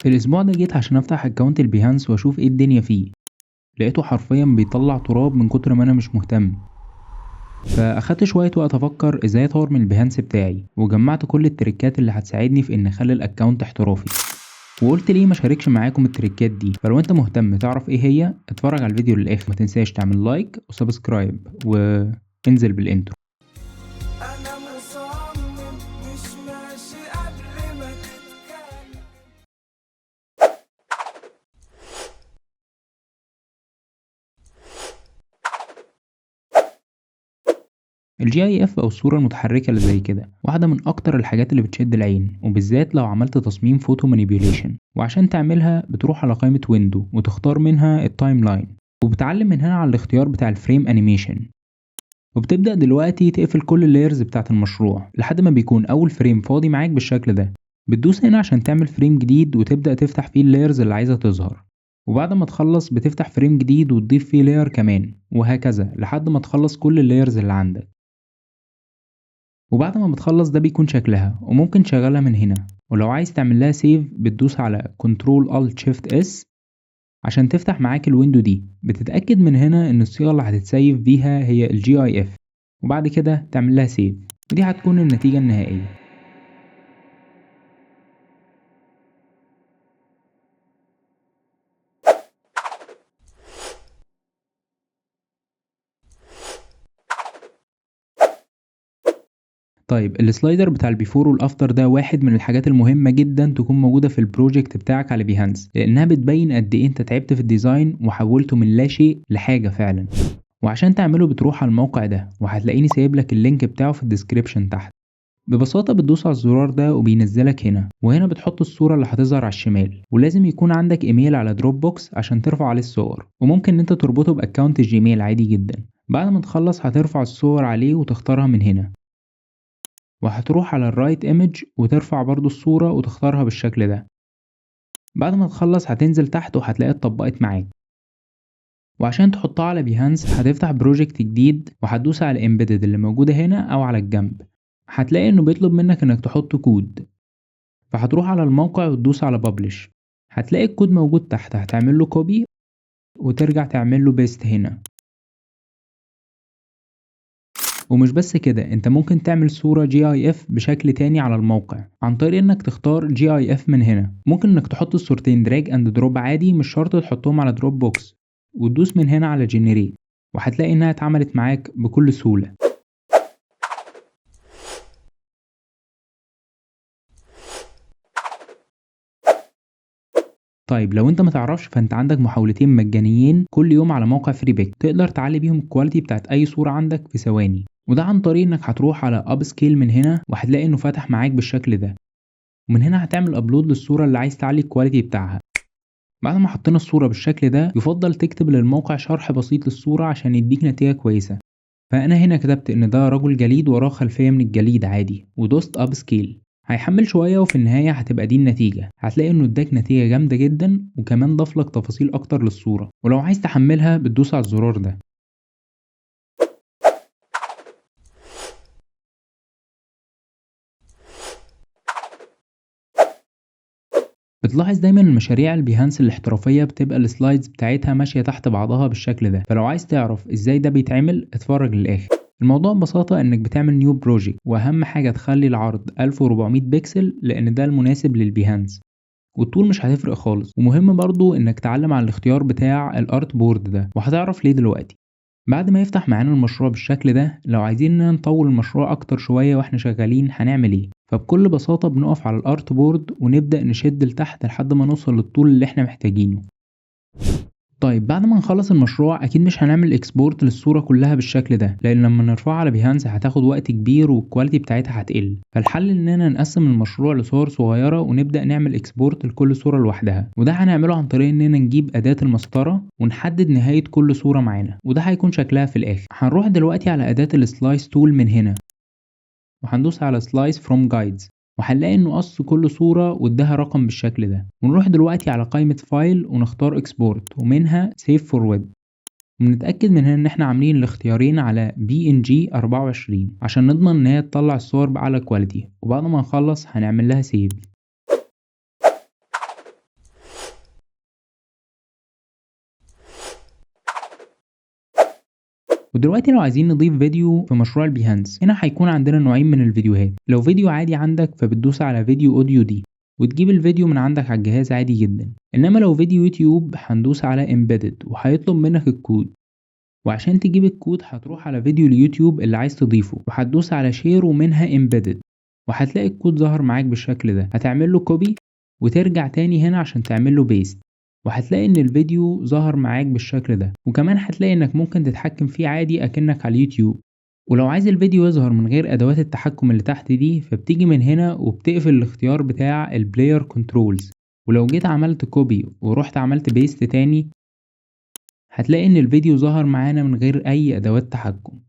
الأسبوع ده جيت عشان أفتح account ال Behance وأشوف إيه الدنيا فيه، لقيته حرفيا بيطلع تراب من كتر ما أنا مش مهتم. فأخدت شوية وقت أفكر إزاي أطور من ال Behance بتاعي، وجمعت كل ال tricks ات اللي هتساعدني في إن أخلي ال account احترافي، وقلت ليه ما شاركش معاكم ال tricks ات دي. فلو انت مهتم تعرف ايه هي اتفرج على الفيديو للاخر، ما تنساش تعمل like و subscribe وانزل بال intro. انا مصمم مش ماشي قبل ما تتكلم. ال GIF او الصورة المتحركة اللي زي كده واحدة من اكتر الحاجات اللي بتشد العين، وبالذات لو عملت تصميم photo manipulation. وعشان تعملها بتروح على قائمة window وتختار منها ال timeline، وبتعلم من هنا على الاختيار بتاع ال frame animation، وبتبدأ دلوقتي تقفل كل ال layers بتاعت المشروع لحد ما بيكون اول frame فاضي معاك بالشكل ده. بتدوس هنا عشان تعمل frame جديد وتبدأ تفتح فيه ال layers اللي عايزة تظهر، وبعد ما تخلص بتفتح frame جديد وتضيف فيه layer كمان، وهكذا لحد ما تخلص كل ال layers اللي عندك. وبعد ما بتخلص ده بيكون شكلها، وممكن تشغلها من هنا. ولو عايز تعمل لها save بتدوس على Ctrl Alt Shift S عشان تفتح معاك ال window دي. بتتأكد من هنا ان الصيغة اللي هتتسيف بيها هي ال GIF، وبعد كده تعمل لها save، ودي هتكون النتيجة النهائية. ال slider بتاع ال before وال after ده واحد من الحاجات المهمة جدا تكون موجودة في ال project بتاعك على Behance، لانها بتبين قد ايه انت تعبت في ال design وحولته من لا شيء لحاجة فعلا. وعشان تعمله بتروح على الموقع ده، وهتلاقيني سايب لك ال link بتاعه في ال description تحت. ببساطة بتدوس على الزرار ده وبينزلك هنا، وهنا بتحط الصورة اللي هتظهر على الشمال، ولازم يكون عندك ايميل على Dropbox عشان ترفع عليه الصور، وممكن ان انت تربطه ب account ال Gmail عادي جدا. بعد ما تخلص هترفع الصور عليه وتختارها من هنا، وهتروح على ال right image وترفع برضو الصورة وتختارها بالشكل ده. بعد ما تخلص هتنزل تحت وهتلاقيها اتطبقت معاك. وعشان تحطها على Behance هتفتح project جديد وهتدوس على embedded اللي موجودة هنا او على الجنب. هتلاقي انه بيطلب منك انك تحط كود، فهتروح على الموقع وتدوس على publish. هتلاقي الكود موجود تحت، هتعمل له copy وترجع تعمل له paste هنا. ومش بس كده، انت ممكن تعمل صورة GIF بشكل تاني على الموقع عن طريق انك تختار GIF من هنا. ممكن انك تحط الصورتين drag and drop عادي، مش شرط تحطهم على Dropbox، وتدوس من هنا على generate، وهتلاقي انها اتعملت معاك بكل سهولة. لو انت ما تعرفش فانت عندك محاولتين مجانيين كل يوم على موقع Freepik تقدر تعلي بيهم ال quality بتاعت اي صورة عندك في ثواني، وده عن طريق انك هتروح على upscale من هنا وهتلاقي انه فتح معاك بالشكل ده، ومن هنا هتعمل upload للصورة اللي عايز تعلي ال quality بتاعها. بعد ما حطينا الصورة بالشكل ده يفضل تكتب للموقع شرح بسيط للصورة عشان يديك نتيجة كويسة. فأنا هنا كتبت إن ده رجل جليد وراه خلفية من الجليد عادي، ودوست upscale. هيحمل شوية وفي النهاية هتبقى دي النتيجة. هتلاقي إنه اداك نتيجة جامدة جدا، وكمان ضاف لك تفاصيل أكتر للصورة. ولو عايز تحملها بتدوس على الزرار ده. بتلاحظ دايما المشاريع ال Behance الاحترافية بتبقى ال slides بتاعتها ماشية تحت بعضها بالشكل ده، فلو عايز تعرف ازاي ده بيتعمل اتفرج للآخر. الموضوع ببساطة انك بتعمل new project، واهم حاجة تخلي العرض 1400 بكسل لان ده المناسب لل Behance، والطول مش هتفرق خالص. ومهم برضو انك تعلم على الاختيار بتاع ال artboard ده، وهتعرف ليه دلوقتي. بعد ما يفتح معانا المشروع بالشكل ده، لو عايزين ان نطول المشروع اكتر شوية واحنا شغالين هنعمل ايه؟ فبكل بساطة بنقف على ال artboard ونبدأ نشد لتحت لحد ما نوصل للطول اللي احنا محتاجينه. بعد ما نخلص المشروع اكيد مش هنعمل export للصورة كلها بالشكل ده، لان لما نرفعها على Behance هتاخد وقت كبير وال quality بتاعتها هتقل. فالحل اننا نقسم المشروع لصور صغيرة ونبدأ نعمل export لكل صورة لوحدها، وده هنعمله عن طريق اننا نجيب أداة المسطرة ونحدد نهاية كل صورة معانا، وده هيكون شكلها في الاخر. هنروح دلوقتي على أداة ال slice tool من هنا، وهندوس على slice from guides، وهنلاقي انه قص كل صورة واداها رقم بالشكل ده. ونروح دلوقتي على قائمة file ونختار export، ومنها save for web، ونتأكد من هنا ان احنا عاملين الاختيارين على PNG 24 عشان نضمن ان هي تطلع الصور بأعلى quality. وبعد ما نخلص هنعمل لها save. ودلوقتي لو عايزين نضيف فيديو في مشروع ال Behance، هنا هيكون عندنا نوعين من الفيديوهات. لو فيديو عادي عندك فبتدوس على video audio دي وتجيب الفيديو من عندك على الجهاز عادي جدا. انما لو فيديو يوتيوب هندوس على embedded وهيطلب منك الكود، وعشان تجيب الكود هتروح على فيديو اليوتيوب اللي عايز تضيفه وهتدوس على share ومنها embedded، وهتلاقي الكود ظهر معاك بالشكل ده. هتعمل له copy وترجع تاني هنا عشان تعمل له paste، وهتلاقي ان الفيديو ظهر معاك بالشكل ده. وكمان هتلاقي انك ممكن تتحكم فيه عادي اكنك على اليوتيوب. ولو عايز الفيديو يظهر من غير ادوات التحكم اللي تحت دي فبتيجي من هنا وبتقفل الاختيار بتاع ال player controls، ولو جيت عملت copy ورحت عملت paste تاني هتلاقي ان الفيديو ظهر معانا من غير اي ادوات تحكم.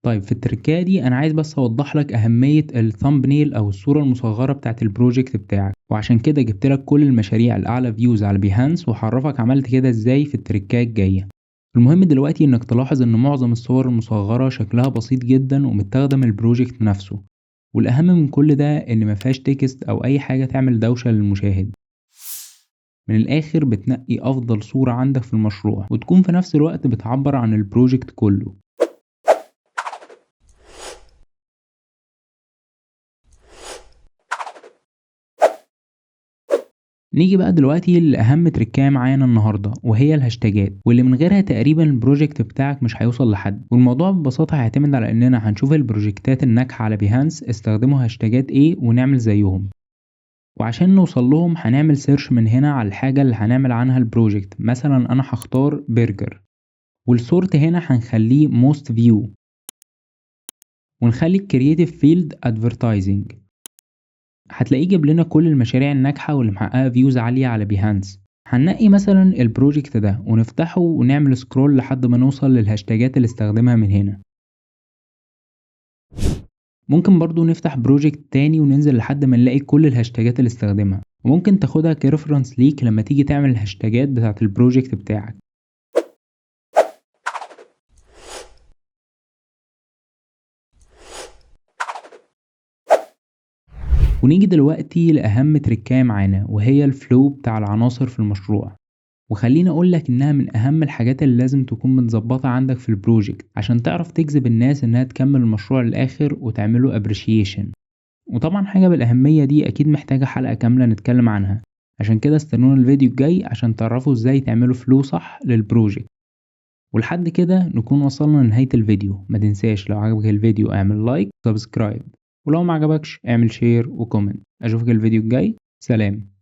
طيب في التركاية دي انا عايز بس اوضح لك اهمية ال thumbnail او الصورة المصغرة بتاعت ال project بتاعك، وعشان كده جبت لك كل المشاريع الاعلى views على Behance وهعرفك عملت كده ازاي في التركاية الجاية. المهم دلوقتي انك تلاحظ ان معظم الصور المصغرة شكلها بسيط جدا ومتاخدة من ال project نفسه، والاهم من كل ده ان مفيهاش text او اي حاجة تعمل دوشة للمشاهد. من الاخر بتنقي افضل صورة عندك في المشروع وتكون في نفس الوقت بتعبر عن ال project كله. نيجي بقى دلوقتي لأهم تركاية معانا النهاردة وهي الهاشتاجات، واللي من غيرها تقريبا ال project بتاعك مش هيوصل لحد. والموضوع ببساطة هيعتمد على اننا هنشوف البروجكتات الناجحة على Behance استخدموا هاشتاجات ايه ونعمل زيهم، وعشان نوصل لهم هنعمل search من هنا على الحاجة اللي هنعمل عنها ال project. مثلا انا هختار برجر، وال sort هنا هنخليه most view، ونخلي ال creative field advertising. هتلاقيه جاب لنا كل المشاريع الناجحة واللي محققة views عالية على Behance. هننقي مثلا ال project ده ونفتحه ونعمل scroll لحد ما نوصل للهاشتاجات اللي استخدمها من هنا. ممكن برضو نفتح project تاني وننزل لحد ما نلاقي كل الهاشتاجات اللي استخدمها، وممكن تاخدها ك reference ليك لما تيجي تعمل الهاشتاجات بتاعت ال project بتاعك. ونيجي دلوقتي لأهم تركاية معانا وهي ال flow بتاع العناصر في المشروع. وخليني أقولك إنها من أهم الحاجات اللي لازم تكون متظبطة عندك في ال project عشان تعرف تجذب الناس إنها تكمل المشروع للآخر وتعمله appreciation. وطبعا حاجة بالأهمية دي أكيد محتاجة حلقة كاملة نتكلم عنها، عشان كده استنونا الفيديو الجاي عشان تعرفوا إزاي تعملوا flow صح لل project. ولحد كده نكون وصلنا لنهاية الفيديو. ما تنساش لو عجبك الفيديو اعمل like و subscribe، ولو ما عجبكش اعمل share و comment. اشوفك الفيديو الجاي، سلام.